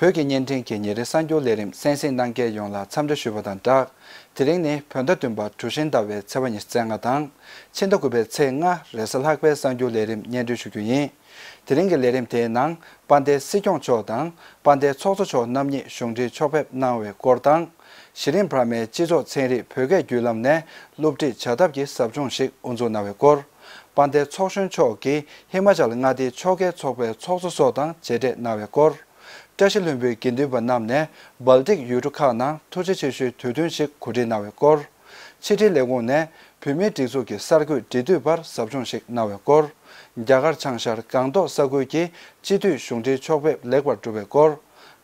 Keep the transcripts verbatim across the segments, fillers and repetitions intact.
བོད་ཀྱི་བརྙན་འཕྲིན་གྱི་ཉིན་རེའི་གསར་འགྱུར་ལས་རིམ་གསན་གཟིགས་གནང་མཁན་ཡོངས་ལ་འཚམས་འདྲི་ཞུ་བ་དང་སྦྲགས། དེ་རིང་ནི་བོད་ཟླ་བདུན་པ་གྲུ་བཞི་ཟླ་བའི་ཚེས་པ་ཉི་ཤུ་རྩ་ལྔ་དང་། ཕྱི་ཟླ་དགུ་པའི་ཚེས་ལྔ་རེས་གཟའ་ལྷག་པའི་གསར་འགྱུར་ལས་རིམ་སྙན་སྒྲོན་ཞུ་རྒྱུ་ཡིན། དེ་རིང་གི་ལས་རིམ་དེའི་ནང་དཔལ་ལྡན་སྲིད་སྐྱོང་མཆོག་དང་དཔལ་ལྡན་ཚོགས་གཙོ་མཆོག་རྣམ་གཉིས་གཞུང་འབྲེལ་ཕྱོགས་ཕེབས་གནང་བའི་སྐོར་དང་། གཞི་རིམ་བར་མའི་སྤྱི་ཚོགས་ཚན་རིག་བོད་སྐད་བརྒྱུད་ལམ་ནས་སློབ་ཁྲིད་བྱ་ཐབས་ཀྱི་ཟབ་སྦྱོང་ཞིག་དབུ་འཛུགས་གནང་བའི་སྐོར། དཔལ་ལྡན་ཚོགས་གཞོན་མཆོག་གིས་ཧི་མ་ཅལ་མངའ་སྡེའི་ཕྱོགས་འགལ་ཚོགས་པའི་ཚོགས་གཙོ་སོགས་དང་མཇལ་འཕྲད་གནང་བའི་སྐོར། བཀྲ་ཤིས་ལྷུན་པོའི་དགེ་འདུན་པ་རྣམས་ནས་སྦལ་ཏིག་ཡུལ་གྲུ་ཁག་ནང་ཐུགས་རྗེ་ཆེ་ཞུའི་དུས་སྟོན་ཞིག་གོ་སྒྲིག་གནང་བའི་སྐོར། ཕྱི་དྲིལ་ལས་ཁུངས་ནས་བོད་མིའི་སྒྲིག་འཛུགས་ཀྱི་གསར་འགོད་འབྲེལ་མཐུད་པར་ཟབ་སྦྱོང་ཞིག་གནང་བའི་སྐོར། རྒྱ་གར་བྱང་ཤར་སྒང་ཏོག་ས་ཁུལ་གྱི་སྤྱི་འཐུས་གཞུང་འབྲེལ་ཕྱོགས་ཕེབས་ལེགས་པར་གྲུབ་པའི་སྐོར།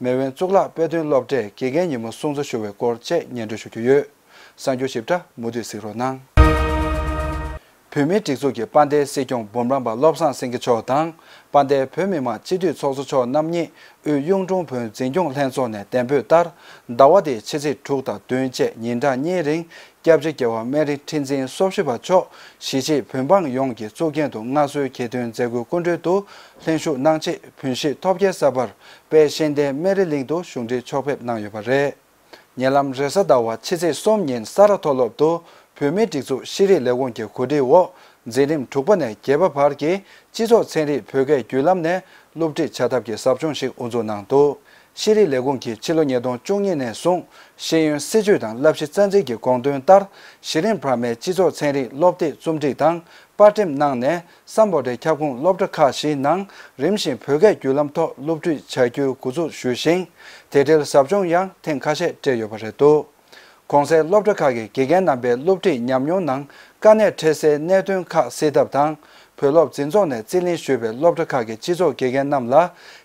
མེས་དབོན་གཙུག་ལག་དཔེ་སྟོན་སློབ་གྲྭའི་དགེ་རྒན་ཉིན་མོ་སྲུང་བརྩི་ཞུ་བའི་སྐོར་བཅས་སྙན་སྒྲོན་ཞུ་རྒྱུ་ཡོད། གསར་འགྱུར་ཞིབ་ཕྲ་མུ་མཐུད་གཟིགས་རོགས་གནང་། བོད་མིའི་སྒྲིག་འཛུགས་ཀྱི་དཔལ་ལྡན་སྲིད་སྐྱོང་འབུམ་རམས་པ་བློ་བཟང་སེང་གེ་མཆོག་དང་། དཔལ་ལྡན་བོད་མི་མང་སྤྱི་འཐུས་ཚོགས་གཙོ་མཆོག་རྣམ་གཉིས་དབུས་གཡུང་དྲུང་བོན་འཛིན་སྐྱོང་ལྷན་ཚོགས་ནས་གཏན་འབེབས་ལྟར། ཟླ་བ་འདིའི་ཕྱི་ཚེས་དྲུག་དང་བདུན་བཅས་ཉིན་གྲངས་གཉིས་རིང་། སྐྱབས་རྗེ་རྒྱལ་བ་སྨན་རི་ཁྲི་འཛིན་སོ་བཞི་པ་མཆོག་གཞིས་བྱེས་བོད་འབངས་ཡོངས་ཀྱི་གཙུག་རྒྱན་དུ་མངའ་གསོལ་གྱི་དོན་མཛད་སྒོའི་སྐུ་མགྲོན་དུ་ལྷན་ཞུགས་གནང་ཆེད་བོན་གཞིས་ཐོབ་རྒྱལ་གསར་པར་དཔལ་གཤེན་བསྟན་སྨན་རི་གླིང་དུ་གཞུང་འབྲེལ་ཕྱོགས་ཕེབས་གནང་ཡོད་པ་རེད། ཉེ་ལམ་རེས་གཟའ་ཟླ་བ་ཕྱི་ཚེས་གསུམ་ཉིན་ས་རཱ་མཐོ་སློབ་ཏུ་བོད་མིའི་སྒྲིག་འཛུགས་ཤེས་རིག་ལས་ཁུངས་ཀྱི་གོ་སྒྲིག་འོག་འཛིན་རིམ་དྲུག་པ་ནས་བརྒྱད་པ་བར་གྱི་སྤྱི་ཚོགས་ཚན་རིག་བོད་སྐད་བརྒྱུད་ལམ་ནས་སློབ་ཁྲིད་བྱ་ཐབས་ཀྱི་ཟབ་སྦྱོང་ཞིག་དབུ་འཛུགས་གནང་འདུག་ཤེས་རིག་ལས་ཁུངས་ཀྱིས་ཕྱི་ལོ་ཉིས་སྟོང་བཅུ་གཉིས་ནས་བཟུང་ཤེས་ཡོན་སྲིད་བྱུས་དང་བསླབ་གཞི་རྩ་འཛིན་གྱི་དགོངས་དོན་ལྟར་གཞི་རིམ་བར་མའི་སྤྱི་ཚོགས་ཚན་རིག་སློབ་དེབ་རྩོམ་སྒྲིག་དང་། པར་འགྲེམས་གནང་ནས་སམ་བྷོ་ཊའི་ཁྱབ་ཁོངས་སློབ་གྲྭ་ཁག་བཞིའི་ནང་རིམ་བཞིན་བོད་སྐད་བརྒྱུད་ལམ་ཐོག་སློབ་ཁྲིད་བྱ་རྒྱུའི་འགོ་འཛུགས་ཞུས་ཤིང་། དེ་འབྲེལ་ཟབ་སྦྱོང་ཡང་ཐེངས་ཁ་ཤས་སྤྲད་ཡོད་པ་རེད་འདུག་གོང་གསལ་སློབ་གྲྭ་ཁག་གི་དགེ་རྒན་རྣམ་པའི་སློབ་ཁྲིད་ཉམས་མྱོང་ནང་དཀའ་གནད་འཕྲད་སའི་གནད་དོན་ཁག་སེལ་ཐབས་དང་། བོད་སློབ་འཛིན་ཚོགས་ནས་རྩིས་ལེན་ཞུས་པའི་སློབ་གྲྭ་ཁག་གི་སྤྱི་ཚོགས་དགེ་རྒན་རྣམས་ལ་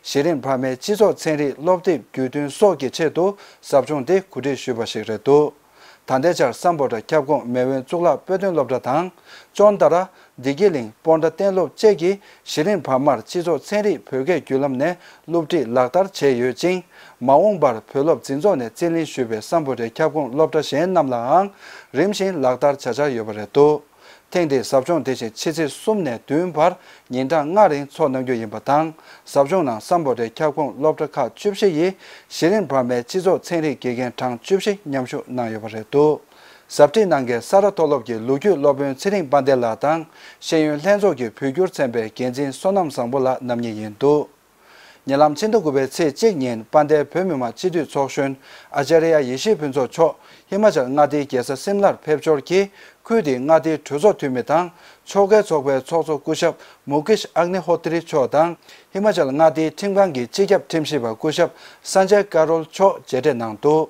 གཞི་རིམ་བར་མའི་སྤྱི་ཚོགས་ཚན་རིག་སློབ་དེབ་བརྒྱུད་འདོན་སོགས་ཀྱི་ཆེད་དུ་ཟབ་སྦྱོང་དེ་གོ་སྒྲིག་ཞུས་པ་ཞིག་རེད་འདུག་ད་ལྟའི་ཆར་སམ་བྷོ་ཊ་ཁྱབ་ཁོངས་མེས་དབོན་གཙུག་ལག་དཔེ་སྟོན་སློབ་གྲྭ་དང་། ཅོན་ཏ་ར། བདེ་སྐྱིད་གླིང་སྤོན་ཊ་གཏན་སློབ་བཅས་ཀྱིས་གཞི་རིམ་བར་མར་སྤྱི་ཚོགས་ཚན་རིག་བོད་སྐད་བརྒྱུད་ལམ་ནས་སློབ་ཁྲིད་ལག་བསྟར་བྱས་ཡོད་ཅིང་། མ་འོངས་པར་བོད་སློབ་འཛིན་ཚོགས་ནས་རྩིས་ལེན་ཞུས་པའི་སམ་བྷོ་ཊའི་ཁྱབ་ཁོངས་སློབ་གྲྭ་གཞན་རྣམས་ལའང་རིམ་བཞིན་ལག་བསྟར་བྱ་འཆར་ཡོད་པ་རེད་འདུག་ཐེངས་འདིའི་ཟབ་སྦྱོང་དེ་བཞིན་ཕྱི་ཚེས་གསུམ་ནས་བདུན་བར་ཉིན་གྲངས་ལྔ་རིང་འཚོགས་གནང་རྒྱུ་ཡིན་པ་དང་། ཟབ་སྦྱོང་ནང་སམ་བྷོ་ཊའི་ཁྱབ་ཁོངས་སློབ་གྲྭ་ཁག་བཅུ་བཞི་ཡི་གཞི་རིམ་བར་མའི་སྤྱི་ཚོགས་ཚན་རིག་དགེ་རྒན་གྲངས་བཅུ་བཞི་མཉམ་ཞུགས་གནང་ཡོད་པ་རེད་འདུག་ཟབ་ཁྲིད་གནང་མཁན་ས་རཱ་མཐོ་སློབ་ཀྱི་ལོ་རྒྱུས་སློབ་དཔོན་ཚེ་རིང་དཔལ་ལྡན་ལགས་དང་། ཤེས་ཡོན་ལྷན་ཚོགས་ཀྱི་བོད་འགྱུར་ཚན་པའི་འགན་འཛིན་བསོད་ནམས་བཟང་པོ་ལགས་རྣམ་གཉིས་ཡིན་འདུག་ཉེ་ལམ་ཕྱི་ཟླ་དགུ་པའི་ཚེས་གཅིག་ཉིན་དཔལ་ལྡན་བོད་མི་མང་སྤྱི་འཐུས་ཚོགས་གཞོན་ཨ་ཅཱརྱ་ཡེ་ཤེས་ཕུན་ཚོགས་མཆོག་ཧི་མ་ཅལ་མངའ་སྡེའི་རྒྱལ་ས་སིམ་ལར་ཕེབས་འབྱོར་གྱིས། ཁུལ་དེའི་མངའ་སྡེའི་གྲོས་ཚོགས་འཐུས་མི་དང་། ཕྱོགས་འགལ་ཚོགས་པའི་ཚོགས་གཙོ་སྐུ་ཞབས་མུ་ཀེཤ་ཨག་ནི་ཧོ་ཏི་རི་མཆོག་དང་། ཧི་མ་ཅལ་མངའ་སྡེའི་ཁྲིམས་ཁང་གི་སྤྱི་ཁྱབ་ཁྲིམས་ཞིབ་པ་སྐུ་ཞབས་སན་ཇེ་ཀ་རོལ་མཆོག་མཇལ་འཕྲད་གནང་འདུག་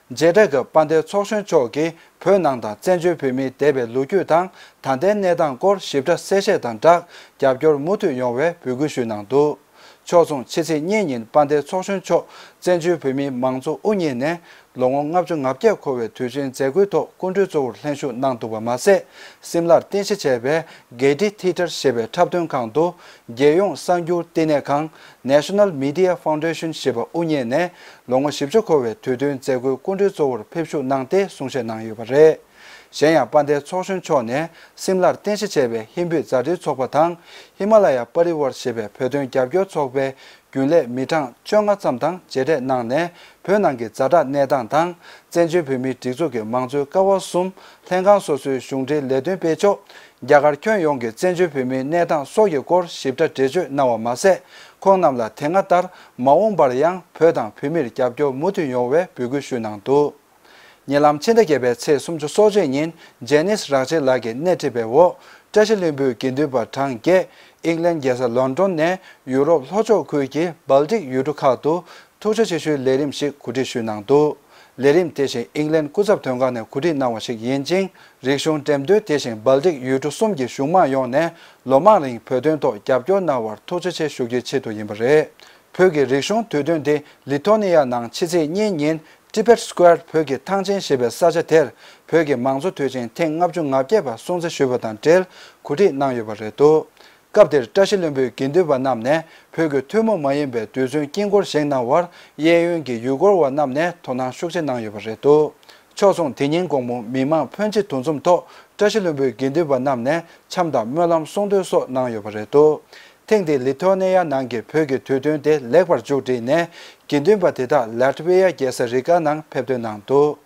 མཇལ་འཕྲད་སྐབས་དཔལ་ལྡན་ཚོགས་གཞོན་མཆོག་གིས་བོད་ནང་དང་བཙན་བྱོལ་བོད་མིའི་འདས་པའི་ལོ་རྒྱུས་དང་ད་ལྟའི་གནས་སྟངས་སྐོར་ཞིབ་ཕྲ་གསལ་བཤད་དང་སྦྲགས་རྒྱབ་སྐྱོར་མུ་མཐུད་ཡོང་བའི་འབོད་སྐུལ་ཞུས་གནང་འདུག་ཕྱོགས་མཚུངས་ཕྱི་ཚེས་གཉིས་ཉིན་དཔལ་ལྡན་ཚོགས་གཞོན་མཆོག་བཙན་བྱོལ་བོད་མིའི་མང་གཙོ་དབུ་བརྙེས་ནས་ལོ་ངོ་ལྔ་བཅུ་ང་བརྒྱད་འཁོར་བའི་དུས་ཆེན་མཛད་སྒོའི་ཐོག་སྐུ་མགྲོན་གཙོ་བོར་ལྷན་ཞུགས་གནང་འདུག་པ་མ་ཟད། སིམ་ལར་རྟེན་གཞི་བྱས་པའི་གེ་ཊི་ཐི་ཡེ་ཊར་ཞེས་པའི་འཁྲབ་སྟོན་ཁང་དུ། རྒྱལ་ཡོངས་གསར་འགྱུར་བསྟི་གནས་ཁང་། National Media Foundation ཞེས་པ་དབུ་བརྙེས་ནས་ལོ་ངོ་བཞི་བཅུ་འཁོར་བའི་དུས་སྟོན་མཛད་སྒོའི་སྐུ་མགྲོན་གཙོ་བོར་ཕེབས་ཞུགས་གནང་སྟེ་གསུང་བཤད་གནང་ཡོད་པ་རེད། གཞན་ཡང་དཔལ་ལྡན་ཚོགས་གཞོན་མཆོག་ནས་སིམ་ལར་རྟེན་གཞི་བྱས་པའི་ཧིན་བོད་མཛའ་འབྲེལ་ཚོགས་པ་དང་། ཧི་མ་ལ་ཡ་པ་རི་ཝར་ཞེས་པའི་བོད་དོན་རྒྱབ་སྐྱོར་ཚོགས་པའི་རྒྱུན་ལས་མི་གྲངས་བཅོ་ལྔ་ཙམ་དང་མཇལ་འཕྲད་གནང་ནས། བོད་ནང་གི་ཛ་དྲག་གནས་སྟངས་དང་། བཙན་བྱོལ་བོད་མིའི་སྒྲིག་འཛུགས་ཀྱི་མང་གཙོའི་ཀ་བ་གསུམ། ལྷན་ཁང་སོ་སོའི་གཞུང་འབྲེལ་ལས་དོན་སྤེལ་ཕྱོགས། རྒྱ་གར་ཁྱོན་ཡོངས་ཀྱི་བཙན་བྱོལ་བོད་མིའི་གནས་སྟངས་སོགས་ཀྱི་སྐོར་ཞིབ་ཕྲ་འགྲེལ་བརྗོད་གནང་བ་མ་ཟད། ཁོང་རྣམས་ལ་དེ་སྔ་ལྟར་མ་འོངས་པར་ཡང་བོད་དང་བོད་མིར་རྒྱབ་སྐྱོར་མུ་མཐུད་ཡོང་བའི་འབོད་སྐུལ་ཞུས་གནང་འདུག་ཉེ་ལམ་ཕྱི་ཟླ་བརྒྱད་པའི་ཚེས་སུམ་ཅུ་སོ་གཅིག་ཉིན་ཇེ་ནིས་རག་ཆེན་ལགས་ཀྱིས་སྣེ་ཁྲིད་པའི་འོག་བཀྲ་ཤིས་ལྷུན་པོའི་དགེ་འདུན་པ་གྲངས་བརྒྱད་ཨིང་ལན་རྒྱལ་ས་ལོན་ཌོན་ནས་ཡུ་རོབ་ལྷོ་ཕྱོགས་ཁུལ་གྱི་སྦལ་ཏིག་ཡུལ་གྲུ་ཁག་ཏུ་ཐུགས་རྗེ་ཆེ་ཞུའི་ལས་རིམ་ཞིག་གོ་སྒྲིག་ཞུས་གནང་འདུག་ལས་རིམ་དེ་བཞིན་ཨིང་ལན་སྐུ་ཚབ་དོན་ཁང་ནས་གོ་སྒྲིག་གནང་བ་ཞིག་ཡིན་ཅིང་། རིག་གཞུང་འགྲེམས་སྟོན་དེ་བཞིན་སྦལ་ཏིག་ཡུལ་གྲུ་གསུམ་གྱི་གཞུང་མང་ཡོངས་ནས་ལོ་མང་རིང་བོད་དོན་ཐོག་རྒྱབ་སྐྱོར་གནང་བར་ཐུགས་རྗེ་ཆེ་ཞུ་རྒྱུའི་ཆེད་དུ་ཡིན་པ་རེད། བོད་ཀྱི་རིག་གཞུང་དུས་སྟོན་དེ་ལི་ཐོ་ནི་ཡ་ནང་ཕྱི་ཚེས་གཉིས་ཉིན་Tibet Square བོད་ཀྱི་ཐང་ཆེན་ཞེས་པའི་ས་ཆ་དེར་བོད་ཀྱི་མང་གཙོ་དུས་ཆེན་ཐེངས་ལྔ་བཅུ་ང་བརྒྱད་པ་སྲུང་བརྩི་ཞུས་པ་དང་འབྲེལ་གོ་སྒྲིག་གནང་ཡོད་པ་རེད་འདུག་སྐབས་དེར་བཀྲ་ཤིས་ལྷུན་པོའི་དགེ་འདུན་པ་རྣམས་ནས་བོད་ཀྱི་ཐུན་མོང་མ་ཡིན་པའི་རྡུལ་ཚོན་དཀྱིལ་འཁོར་བཞེངས་གནང་བར་གཡས་གཡོན་གྱི་ཡུལ་སྐོར་བ་རྣམས་ནས་དོ་སྣང་ཤུགས་ཆེ་གནང་ཡོད་པ་རེད་འདུག་ཕྱོགས་མཚུངས་དེ་ཉིན་དགོང་མོ་མི་མང་ཕོན་ཆེ་འདུ་འཛོམས་ཐོག་བཀྲ་ཤིས་ལྷུན་པོའི་དགེ་འདུན་པ་རྣམས་ནས་འཆམ་དང་སྨོན་ལམ་གསུང་འདོན་སོགས་གནང་ཡོད་པ་རེད་འདུག་ཐེངས་འདིའི་ལི་ཐོ་ནེ་ཡ་ནང་གི་བོད་ཀྱི་དུས་སྟོན་དེ་ལེགས་པར་མཇུག་བསྒྲིལ་ནས། དགེ་འདུན་པ་དེ་དག་ལ་ཏི་བྷི་ཡ་རྒྱལ་ས་རི་ག་ནང་ཕེབས་ཐོན་གནང་འདུག་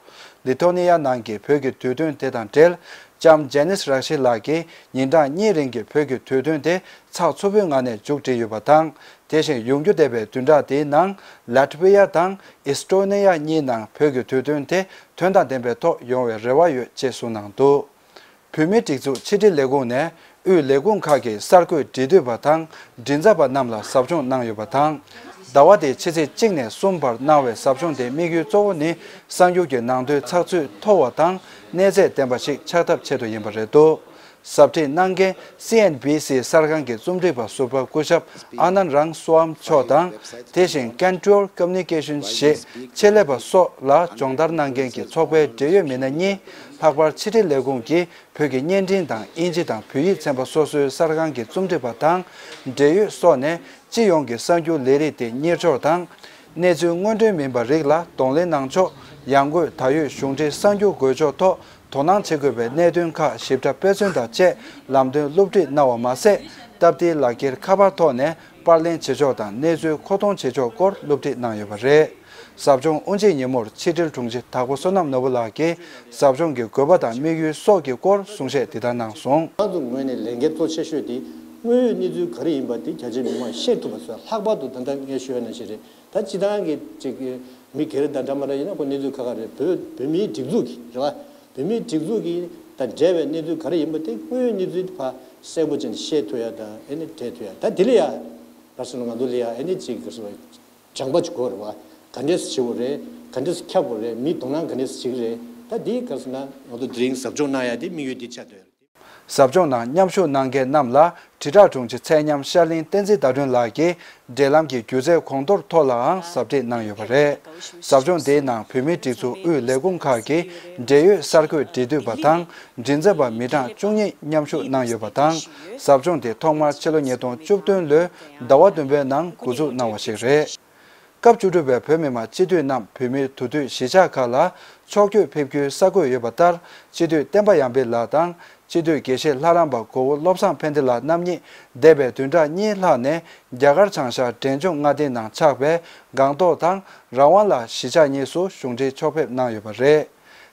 ལི་ཐོ་ནེ་ཡ་ནང་གི་བོད་ཀྱི་དུས་སྟོན་དེ་དང་འབྲེལ། ལྕམ་ཇེ་ནིས་རག་ཤི་ལགས་ཀྱིས་ཉིན་གྲངས་གཉིས་རིང་གི་བོད་ཀྱི་དུས་སྟོན་དེ་ཚགས་ཚུད་པོའི་ངང་ནས་མཇུག་བསྒྲིལ་ཡོད་པ་དང་། དེ་བཞིན་ཡོང་རྒྱུ་བསྡད་པའི་བདུན་ཕྲག་དེའི་ནང་ལ་ཏི་བྷི་ཡ་དང་ཨིས་ཏོ་ནེ་ཡ་གཉིས་ནང་བོད་ཀྱི་དུས་སྟོན་དེ་དོན་དང་ལྡན་པའི་ཐོག་ཡོང་བའི་རེ་བ་ཡོད་ཅེས་གསུངས་གནང་འདུག་བོད་མིའི་སྒྲིག་འཛུགས་ཕྱི་དྲིལ་ལས་ཁུངས་ནས་དབུས་ལས་ཁུངས་ཁག་གི་གསར་འགོད་འབྲེལ་མཐུད་པ་དང་མགྲིན་ཚབ་པ་རྣམས་ལ་ཟབ་སྦྱོང་གནང་ཡོད་པ་དང་། ཟླ་བ་འདིའི་ཕྱི་ཚེས་གཅིག་ནས་གསུམ་བར་གནང་བའི་ཟབ་སྦྱོང་དེའི་དམིགས་ཡུལ་གཙོ་བོ་ནི། གསར་འགྱུར་གྱི་ནང་དོན་ཚགས་ཚུད་མཐོ་བ་དང་གནས་ཚད་ལྡན་པ་ཞིག་ཆགས་ཐབས་ཆེད་དུ་ཡིན་པ་རེད་འདུག་ཟབ་ཁྲིད་གནང་མཁན་སི་ཨེན་བི་སི་གསར་ཁང་གི་རྩོམ་སྒྲིག་པ་ཟུར་པ་སྐུ་ཞབས་ཨ་ནན་རང་སུའམ་མཆོག་དང་། དེ་བཞིན་ཀན་ཀྲོལ་ཀོ་མུ་ནི་ཀེ་ཤན་ཞེས་ཆེད་ལས་པ་སོགས་ལ་སྦྱོང་བརྡར་གནང་མཁན་གྱི་ཚོགས་པའི་འབྲེལ་ཡོད་མི་སྣ་གཉིས། ལྷག་པར་ཕྱི་དྲིལ་ལས་ཁུངས་ཀྱིས་བོད་ཀྱི་བརྙན་འཕྲིན་དང་དབྱིན་ཇི་དང་བོད་ཡིག་ཚན་པ་སོ་སོའི་གསར་ཁང་གི་རྩོམ་སྒྲིག་པ་དང་འབྲེལ་ཡོད་སོགས་ནས། སྤྱི་ཡོངས་ཀྱི་གསར་འགྱུར་ལས་རིགས་དེ་གཉེར་ཕྱོགས་དང་། གནས་ཚུལ་དངོས་འབྲེལ་མིན་པ་རིགས་ལ་གདོང་ལེན་གནང་ཕྱོགས། ཡང་སྒོས་ད་ཡོད་གཞུང་འབྲེལ་གསར་འགྱུར་འགོད་ཕྱོགས་ཐོག་དོ་སྣང་བྱེད་དགོས་པའི་གནད་དོན་ཁག་ཞིབ་ཕྲ་དཔེ་མཚོན་དང་བཅས་ལམ་སྟོན་སློབ་ཁྲིད་གནང་བ་མ་ཟད། སྟབས་བདེའི་ལག་འཁྱེར་ཁ་པར་ཐོག་ནས་པར་ལེན་བྱེད་ཕྱོགས་དང་གནས་ཚུལ་མཁོ་གཏོང་བྱེད་ཕྱོགས་སྐོར་སློབ་ཁྲིད་གནང་ཡོད་པ་རེད། ཟབ་སྦྱོང་དབུ་འབྱེད་ཉིན་མོར་ཕྱི་དྲིལ་དྲུང་ཆེ་དྭགས་པོ་བསོད་ནམས་ནོར་བུ་ལགས་ཀྱིས་ཟབ་སྦྱོང་གི་དགོས་པ་དང་དམིགས་ཡུལ་སོགས་ཀྱི་སྐོར་གསུང་བཤད་འདི་ལྟར་གནང་སོང་། ང་ཚོ་ངོས་ནས་ལས་འགན་གཙོ་ཆེ་ཤོས་དེ་དངོས་ཡོད་གནས་ཚུལ་ག་རེ་ཡིན་པ་དེ་རྒྱ་ཆེའི་མི་མང་ཤེས་ཐུབ་པ་བཟོ། ལྷག་པར་དུ་ད་ལྟ་ངས་ཞུས་པ་ནང་བཞིན་རེད། ད་སྤྱི་བཏང་གི་ཅིག་མི་སྒེར་དང་འདྲ་མ་འདྲ་ཡིན་ན་ཁོ་གནས་ཚུལ་ཁག་ཁག་རེད། བོད་བོད་མིའི་སྒྲིག་འཛུགས་ཀྱི་རེད་བ། བོད་མིའི་སྒྲིག་འཛུགས་ཀྱི་དང་འབྲེལ་བའི་གནས་ཚུལ་ག་རེ་ཡིན་པ་དེ་དངོས་ཡོད་གནས་ཚུལ་དེ་ཕར་གསལ་པོ་བྱས་ནས་ཤེས་ཐུབ་ཡ་དང་ཨེ་ནི་འགྲེལ་ཐུབ་ཡ། ད་དེ་ལ་ཡ་ད་སོ་ང་ཚོ་ལ་ཡ་ཨེ་ནི་ཅིག་ག་རེ་ཟེར་བ། སྦྱངས་པ་ཅིག་དགོས་རེད་བ། ག་འདྲས་སེ་བྱེད་དགོས་རེད། ག་འདྲས་སེ་ཁྱབ་དགོས་རེད། མིའི་དོ་སྣང་ག་འདྲས་སེ་བྱེད་ཀྱི་རེད། ད་འདི་ག་ཟེར་ན་ང་ཚོ་དེ་རིང་ཟབ་སྦྱོང་གནང་ཡ་དེ་དམིགས་ཡུལ་འདི་ཆགས་བསྡད་ཡོད་རེད། ཟབ་སྦྱོང་ནང་མཉམ་ཞུགས་གནང་མཁན་རྣམས་ལ་དྲིལ་བསྒྲགས་དྲུང་ཆེ་ཚེ་ཉམས་ཤར་གླིང་བསྟན་འཛིན་ཟླ་སྒྲོན་ལགས་ཀྱིས་འབྲེལ་ལམ་གྱི་སྒྱུ་རྩལ་གོང་མཐོར་ཐོག་ལའང་ཟབ་ཁྲིད་གནང་ཡོད་པ་རེད། ཟབ་སྦྱོང་དེའི་ནང་བོད་མིའི་སྒྲིག་འཛུགས་དབུས་ལས་ཁུངས་ཁག་གི་འབྲེལ་ཡོད་གསར་འགོད་འབྲེལ་མཐུད་པ་དང་མགྲིན་ཚབ་པ་མི་གྲངས་བཅུ་གཉིས་མཉམ་ཞུགས་གནང་ཡོད་པ་དང་། ཟབ་སྦྱོང་དེ་ཐོག་མར་ཕྱི་ལོ་ཉིས་སྟོང་བཅུ་བདུན་ལོའི་ཟླ་བ་བདུན་པའི་ནང་འགོ་འཛུགས་གནང་བ་ཞིག་རེད། སྐབས་བཅུ་དྲུག་པའི་བོད་མི་མང་སྤྱི་འཐུས་རྣམས་བོད་མིའི་འདུ་སྡོད་གཞིས་ཆགས་ཁག་ལ་ཕྱོགས་བསྐྱོད་ཕེབས་རྒྱུའི་གསར་འགོད་ཡོད་པ་ལྟར། སྤྱི་འཐུས་བསྟན་པ་ཡར་འཕེལ་ལགས་དང་སྤྱི་འཐུས་དགེ་བཤེས་ལྷ་རམས་པ་གོ་བོ་བློ་བཟང་ཕན་བདེ་ལགས་རྣམ་གཉིས་འདས་པའི་བདུན་ཕྲག་གཉིས་ལྷག་ནས་རྒྱ་གར་བྱང་ཤར་འབྲས་ལྗོངས་མངའ་སྡེ་ནང་ཆགས་པའི་སྒང་ཏོག་དང་རང་དབང་ལ་གཞིས་ཆགས་གཉིས་སུ་གཞུང་འབྲེལ་ཕྱོགས་ཕེབས་གནང་ཡོད་པ་རེད།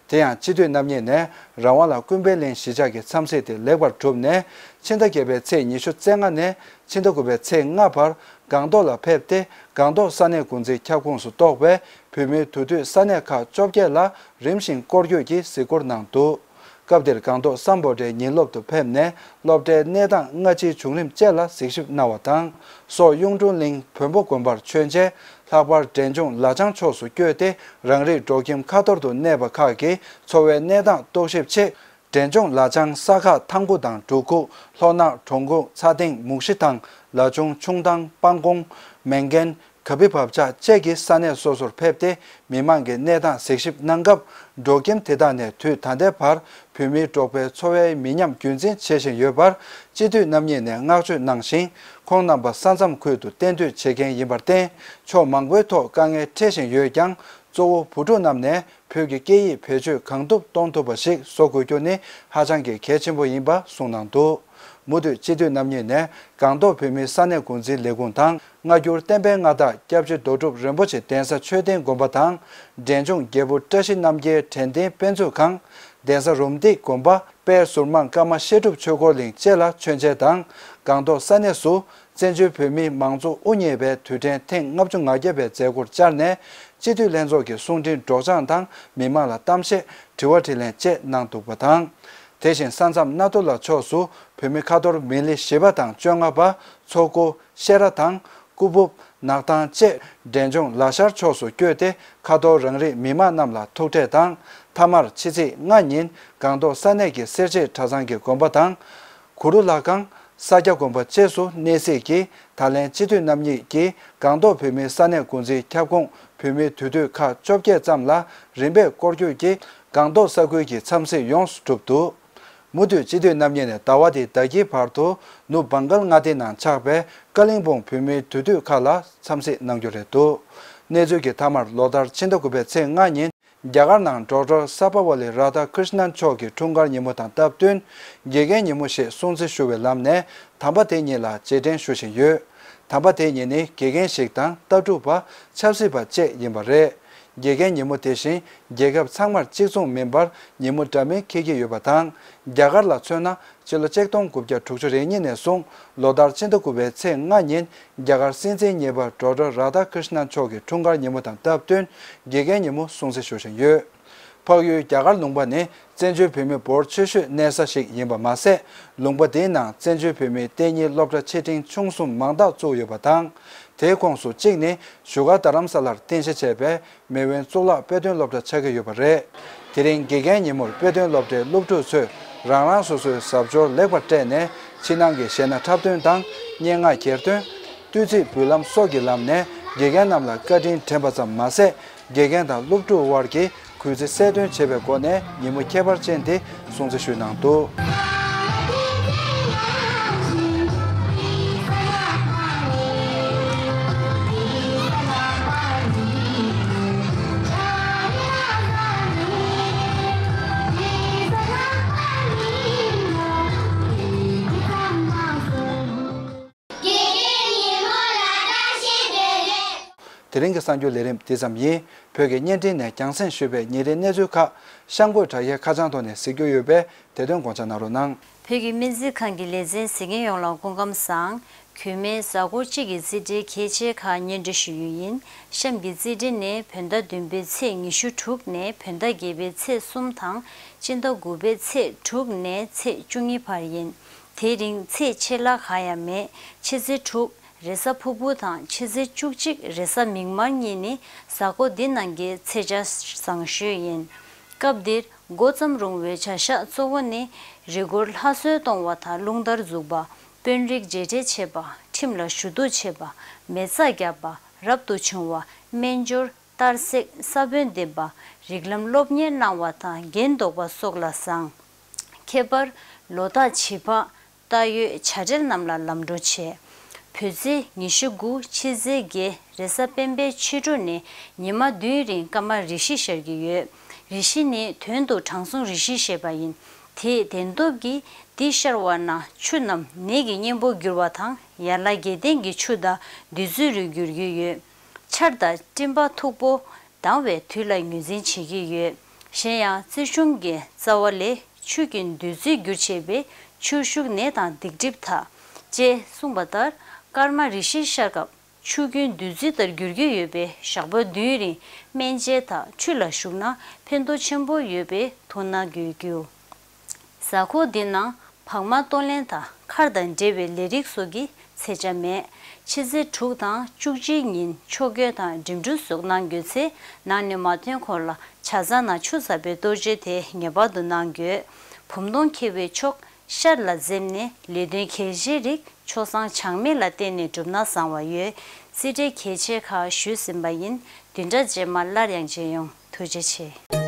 དེ་ཡང་སྤྱི་འཐུས་རྣམ་གཉིས་ནས་རང་དབང་ལ་ཀུན་ཕན་གླིང་གཞིས་ཆགས་ཀྱི་འཚམས་གཟིགས་དེ་ལེགས་པར་གྲུབ་ནས། ཕྱི་ཟླ་བརྒྱད་པའི་ཚེས་ཉི་ཤུ་རྩ་ལྔ་ནས་ཕྱི་ཟླ་དགུ་པའི་ཚེས་ལྔ་བར་སྒང་ཏོག་ལ་ཕེབས་ཏེ། སྒང་ཏོག་ས་གནས་འགོ་འཛིན་ཁྱབ་ཁོངས་སུ་གཏོགས་པའི་བོད་མིའི་འདུ་སྡོད་ས་གནས་ཁག་བཅོ་བརྒྱད་ལ་རིམ་བཞིན་སྐོར་སྐྱོད་ཀྱིས་གཟིགས་སྐོར་གནང་འདུག་སྐབས་དེར་སྒང་ཏོག་སམ་བྷོ་ཊའི་ཉིན་སློབ་ཏུ་ཕེབས་ནས། སློབ་གྲྭའི་གནས་སྟངས་སྔ་ཕྱིའི་བྱུང་རིམ་བཅས་ལ་གཟིགས་ཞིབ་གནང་བ་དང་། སོག་གཡུང་དྲུང་གླིང་བོན་པོ་དགོན་པར་མཆོད་མཇལ། ལྷག་པར་འབྲས་ལྗོངས་ལ་བྱང་ཕྱོགས་སུ་བསྐྱོད་དེ། རང་རིགས་འབྲོག་ཁྱིམ་ཁ་ཐོར་དུ་གནས་པ་ཁག་གི་འཚོ་བའི་གནས་སྟངས་རྟོག་ཞིབ་ཆེད། འབྲས་ལྗོངས་ལ་བྱང་ས་ཁག་ཐང་ཁུ་དང་འབྲུག་ཁུག་ལྷོ་ནག་གྲོང་ཁུག་ཚ་སྟེང་མུག་ཤི་ཐང་ལ་ཆུང་ཆུང་ཐང་སྤང་གོང་མན་གན་ག་བི་བབ་ཆག་བཅས་ཀྱི་ས་གནས་སོ་སོར་ཕེབས་ཏེ། མི་མང་གི་གནས་སྟངས་གཟིགས་ཞིབ་གནང་སྐབས། འབྲོག་ཁྱིམ་དེ་དག་ནས་དུས་ད་ལྟའི་བར་བོད་མིའི་འབྲོག་པའི་འཚོ་བའི་མི་ཉམས་རྒྱུན་འཛིན་བྱེད་བཞིན་ཡོད་པར་སྤྱི་འཐུས་རྣམ་གཉིས་ནས་བསྔགས་བརྗོད་གནང་ཞིང་། ཁོང་རྣམ་པ་ས་མཚམས་ཁུལ་དུ་གཏན་སྡོད་བྱེད་མཁན་ཡིན་པར་བརྟེན། ཕྱོགས་མང་པོའི་ཐོག་དཀའ་ངལ་འཕྲད་བཞིན་ཡོད་ཀྱང་། གཙོ་བོ་བུ་ཕྲུག་རྣམས་ནས་བོད་ཀྱི་སྐད་ཡིག་བེད་སྤྱོད་གང་ཐུབ་གཏོང་ཐུབ་པ་ཞིག་བཟོ་དགོས་རྒྱུ་ནི་ཧ་ཅང་གི་གལ་ཆེན་པོ་ཡིན་པ་གསུངས་གནང་འདུག་མུ་མཐུད་སྤྱི་འཐུས་རྣམ་གཉིས་ནས་སྒང་ཏོག་བོད་མིའི་ས་གནས་འགོ་འཛིན་ལས་ཁུངས་དང་། སྔ་འགྱུར་བསྟན་པའི་མངའ་བདག་སྐྱབས་རྗེ་རྡོ་གྲུབ་རིན་པོ་ཆེ་གདན་ས་མཆོད་རྟེན་དགོན་པ་དང་། འབྲས་ལྗོངས་རྒྱལ་པོ་བཀྲ་ཤིས་རྣམ་རྒྱལ་དྲན་རྟེན་དཔེ་མཛོད་ཁང་། གདན་ས་རུམ་བཏེག་དགོན་པ། དཔལ་ཟུར་དམངས་ཀརྨ་བཤད་སྒྲུབ་ཆོས་འཁོར་གླིང་བཅས་ལ་མཆོད་མཇལ་དང་། སྒང་ཏོག་ས་གནས་སུ། བཙན་བྱོལ་བོད་མིའི་མང་གཙོ་དབུ་བརྙེས་པའི་དུས་དྲན་ཐེངས་ལྔ་བཅུ་ང་བརྒྱད་པའི་མཛད་སྒོར་བཅར་ནས། སྤྱི་འཐུས་ལྷན་ཚོགས་ཀྱི་གསུང་འཕྲིན་སྒྲོག་སྦྱང་དང་མི་མང་ལ་གཏམ་བཤད། དྲི་བ་དྲིས་ལན་བཅས་གནང་འདུག་པ་དང་། དེ་བཞིན་ས་མཚམས་སྣ་ཐོ་ལ་ཕྱོགས་སུ་བོད་མི་ཁ་ཐོར་མི་ལི་བཞི་པ་དང་བཅོ་ལྔ་པ། མཚོ་སྒོ། བཤས་ར་དང་། སྐུ་སྦུབ། ནག་ཐང་བཅས་འབྲས་ལྗོངས་ལ་ཤར་ཕྱོགས་སུ་བསྐྱོད་དེ། ཁ་ཐོར་རང་རིགས་མི་མང་རྣམས་ལ་ཐུག་འཕྲད་དང་། མཐའ་མར་ཕྱི་ཚེས་ལྔ་ཉིན་སྒང་ཏོག་ས་གནས་ཀྱི་སེར་བྱེས་གྲྭ་ཚང་གི་དགོན་པ་དང་། གུ་རུ་ལྷ་ཁང་། ས་སྐྱ་དགོན་པ་བཅས་སུ་གནས་གཟིགས་ཀྱིས། ད་ལན་སྤྱི་འཐུས་རྣམ་གཉིས་ཀྱིས་སྒང་ཏོག་བོད་མིའི་ས་གནས་འགོ་འཛིན་ཁྱབ་ཁོངས་བོད་མིའི་འདུས་སྡོད་ཁག་བཅོ་བརྒྱད་ཙམ་ལ་རིམ་པས་སྐོར་སྐྱོད་ཀྱིས། སྒང་ཏོག་ས་ཁུལ་གྱི་འཚམས་གཟིགས་ཡོངས་སུ་གྲུབ་འདུག་མུ་མཐུད་སྤྱི་འཐུས་རྣམ་གཉིས་ནས་ཟླ་བ་འདིའི་ཟླ་དཀྱིལ་བར་དུ་ནུབ་བྷང་གལ་མངའ་སྡེ་ནང་ཆགས་པའི་ཀ་ལིང་སྤུངས་བོད་མིའི་འདུས་སྡོད་ཁག་ལ་འཚམས་གཟིགས་གནང་རྒྱུ་རེད་འདུག་གནས་ཚུལ་གྱི་མཐའ་མར་ལོ་ལྟར་ཕྱི་ཟླ་དགུ་པའི་ཚེས་ལྔ་ཉིན། རྒྱ་གར་ནང་ཌོག་ཊར་སརྦ་པ་ལི་རཱ་དྷ་ཀྲིཤ་ནན་མཆོག་གི་འཁྲུངས་སྐར་ཉིན་མོ་དང་སྟབས་བསྟུན། དགེ་རྒན་ཉིན་མོ་ཞེས་སྲུང་བརྩི་ཞུ་བའི་ལམ་ནས་དམ་པ་དེ་ཉིད་ལ་རྗེས་དྲན་ཞུ་བཞིན་ཡོད། དམ་པ་དེ་ཉིད་ནི་དགེ་རྒན་ཞིག་དང་ལྟ་གྲུབ་པ། ཆབ་སྲིད་པ་བཅས་ཡིན་པ་རེད། དགེ་རྒན་ཉིན་མོ་དེ་བཞིན་རྒྱལ་ཁབ་ཚང་མར་གཅིག་མཚུངས་མིན་པར་ཉིན་མོ་འདྲ་མིན་འཁེལ་གྱི་ཡོད་པ་དང་། རྒྱ་གར་ལ་མཚོན་ན། ཕྱི་ལོ་ཆིག་སྟོང་དགུ་བརྒྱ་དྲུག་ཅུ་རེ་གཉིས་ནས་བཟུང་ལོ་ལྟར་སྤྱི་ཟླ་དགུ་པའི་ཚེས་ལྔ་ཉིན་རྒྱ་གར་སྲིད་འཛིན་གཉིས་པ་ཌོག་ཊར་རཱ་དྷ་ཀྲིཤ་ནན་མཆོག་གི་འཁྲུངས་སྐར་ཉིན་མོ་དང་སྟབས་བསྟུན་དགེ་རྒན་ཉིན་མོ་སྲུང་བརྩི་ཞུ་བཞིན་ཡོད། འཕགས་ཡུལ་རྒྱ་གར་ལུང་པ་ནི་བཙན་བྱོལ་བོད་མི་འབོར་ཆེ་ཤོས་གནས་ས་ཞིག་ཡིན་པ་མ་ཟད། ལུང་པ་འདིའི་ནང་བཙན་བྱོལ་བོད་མིའི་གཏན་ཉིན་སློབ་གྲྭ་ཆེ་འབྲིང་ཆུང་གསུམ་མང་དག་བཙུགས་ཡོད་པ་དང་། དེའི་ཁོངས་སུ་གཅིག་ནི་བཞུགས་སྒར་རྡ་རམ་ས་ལར་རྟེན་གཞི་བྱས་པའི་མེས་དབོན་གཙུག་ལག་དཔེ་སྟོན་སློབ་གྲྭ་ཆགས་ཀྱི་ཡོད་པ་རེད། དེ་རིང་དགེ་རྒན་ཉིན་མོར་དཔེ་སྟོན་སློབ་གྲྭའི་སློབ་ཕྲུག་ཚོས་རང་རང་སོ་སོའི་གཟབ་མཆོར་ལེགས་པར་སྤྲས་ནས་ཕྱི་ནང་གི་གཞས་སྣ་འཁྲབ་སྟོན་དང་སྙན་ངག་གྱེར་འདོན། བསྟོད་ཚིག་འབུལ་ལམ་སོགས་ཀྱི་ལམ་ནས་དགེ་རྒན་རྣམས་ལ་བཀའ་དྲིན་དྲན་པ་ཙམ་མ་ཟད། དགེ་རྒན་དང་སློབ་ཕྲུག་དབར་གྱི་གུས་བརྩི་གསལ་སྟོན་བྱེད་པའི་སྒོ་ནས་ཉིན་མོ་ཁྱད་པར་ཅན་དེ་སྲུང་བརྩི་ཞུས་གནང་འདུག། དེ་རིང་གི་གསར་འགྱུར་ལས་རིམ་འདི་ཙམ་ཡིན། བོད་ཀྱི་བརྙན་འཕྲིན་ནས་རྒྱང་སྲིང་ཞུས་པའི་ཉིན་རེའི་གནས་ཚུལ་ཁག་གཤམ་འཁོད་དྲ་རྒྱའི་ཁ་བྱང་ཐོག་ནས་གཟིགས་རྒྱུ་ཡོད་པས་དེ་དོན་དགོངས་འཇགས་གནང་རོགས་གནང་། བོད་ཀྱི་སྨན་རྩིས་ཁང་གི་ལས་ཚན་གཟིགས་མཁན་ཡོངས་ལ་སྐུ་ཁམས་བཟང་། གུས་མོའི་གཟའ་འཁོར་གཅིག་གི་རྩིས་འབྲས་གལ་ཆེ་ཁག་སྙན་སྒྲོན་ཞུ་རྒྱུ་ཡིན། གཤམ་གྱི་རྩིས་འབྲས་ནི་བོད་ཟླ་བདུན་པའི་ཚེས་ཉི་ཤུ་དྲུག་ནས་བོད་ཟླ་བརྒྱད་པའི་ཚེས་གསུམ་དང་། སྤྱི་ཟླ་དགུ་པའི་ཚེས་དྲུག་ནས་ཚེས་བཅུ་གཉིས་བར་ཡིན། དེའི་རིང་ཚེས་ཆད་ལྷག་གང་ཡང་མེད། ཕྱི་ཚེས་དྲུག་རེས་གཟའ་ཕུར་བུ་དང་ཕྱི་ཚེས་བཅུ་གཅིག་རེས་གཟའ་མིག་དམར་གཉིས་ནི་གཟའ་འཁོར་འདི་ནང་གི་ཚེས་ཆ་བཟང་ཤོས་ཡིན། སྐབས་འདིར་འགོ་བརྩམས་རུང་བའི་བྱ་གཞག་གཙོ་བོ་ནི་རི་མགོར་ལྷ་གསོལ་གཏོང་བ་དང་རླུང་དར་འཛུགས་པ། དཔོན་རིགས་མཇལ་འཕྲད་བྱེད་པ། ཁྲིམས་ལ་ཞུ་གཏུག་བྱེད་པ། མེ་བཙའ་བརྒྱབ་པ། རབ་ཏུ་བྱུང་བ། སྨན་སྦྱོར། གཏར་སྲེག་ས་བོན་འདེབས་པ། རིགས་ལམ་སློབ་གཉེར་གནང་བ་དང་འགན་འདོགས་པ་སོགས་ལ་བཟང་། ཁྱད་པར་ལོ་རྟགས་བྱིས་པ། རྟགས་ཡོད་བྱ་བྲལ་རྣམས་ལ་ལམ་འགྲོ་བྱེད། བོད་ཚེས་ཉི་ཤུ་དགུ་ཕྱི་ཚེས་བརྒྱད་རེས་གཟའ་སྤེན་པའི་ཕྱི་དྲོ་ནས་ཉི་མ་བདུན་རིང་སྐར་མ་རེ་བཞི་ཤར་གྱི་ཡོད། རེ་བཞི་ནི་དོན་དུ་དྲང་སྲོང་རེ་བཞི་ཞེས་པ་ཡིན། དེས་བདེན་སྟོབས་ཀྱིས་འདི་ཤར་བ་ན་ཆུ་རྣམས་ནད་ཀྱི་གཉེན་པོར་འགྱུར་བ་དང་ཡར་ལ་དགེ་ལྡན་གྱི་ཆུ་དང་བདུད་རྩི་རུ་འགྱུར་གྱི་ཡོད། ཆར་དང་སྤྲིན་པ་མཐུག་པོ་ལྡང་བའི་དུས་ལ་ངོས་འཛིན་བྱེད་ཀྱི་ཡོད། གཞན་ཡང་རྩིས་གཞུང་གི་རྩ་བ་ལས་ཆུ་རྒྱུན་བདུད་རྩིར་འགྱུར་བྱེད་པས་ཆུ་ཤུགས་ནད་དང་སྡིག་སྒྲིབ་དག་ཅེས་གསུངས་པ་ལྟར་སྐར་མ་རེ་བཞི་ཤར་སྐབས་ཆུ་རྒྱུན་བདུད་རྩི་ལྟར་འགྱུར་གྱི་ཡོད་པས་ཞག་པོ་བདུན་རིང་སྨན་དཔྱད་དང་ཁྲུས་ལ་ཞུགས་ན་ཕན་ཐོགས་ཆེན་པོ་ཡོད་པས་ཐུགས་སྣང་དགོས་རྒྱུ། གཟའ་འཁོར་འདི་ནང་། བག་མ་གཏོང་ལེན་དང་མཁར་དང་འབྲེལ་བའི་ལས་རིགས་སོགས་ཀྱི་ཚེས་ཆ་མེད། ཕྱི་ཚེས་དྲུག་དང་བཅུ་གཅིག་ཉིན་ཆོས་གོས་དང་འགྲིམ་འགྲུལ་སོགས་གནང་དགོས་ཚེ་ནང་ནས་མ་ཐོན་གོང་ལ་ཇ་ཚང་ནང་ཆུ་ཟ་བའི་གཏོར་བཅོས་དེ་ངེས་པར་དུ་གནང་དགོས། བུམ་སྟོང་འཁེལ་བའི་ཕྱོགས་ཤར་ལ་འཛེམས་ནས་ལས་དོན་གལ་ཆེའི་རིགས་ཆོས་བཟང་ཆགས་མེད་ལ་བརྟེན་ནས་བསྒྲུབས་ན་བཟང་བ་ཡོད། རྩིས་འབྲས་གལ་ཆེ་ཁག་ཞུས་ཟིན་པ་ཡིན། བདུན་ཕྲག་རྗེས་མ་སླར་ཡང་མཇལ་ཡོང་། ཐུགས་རྗེ་ཆེ།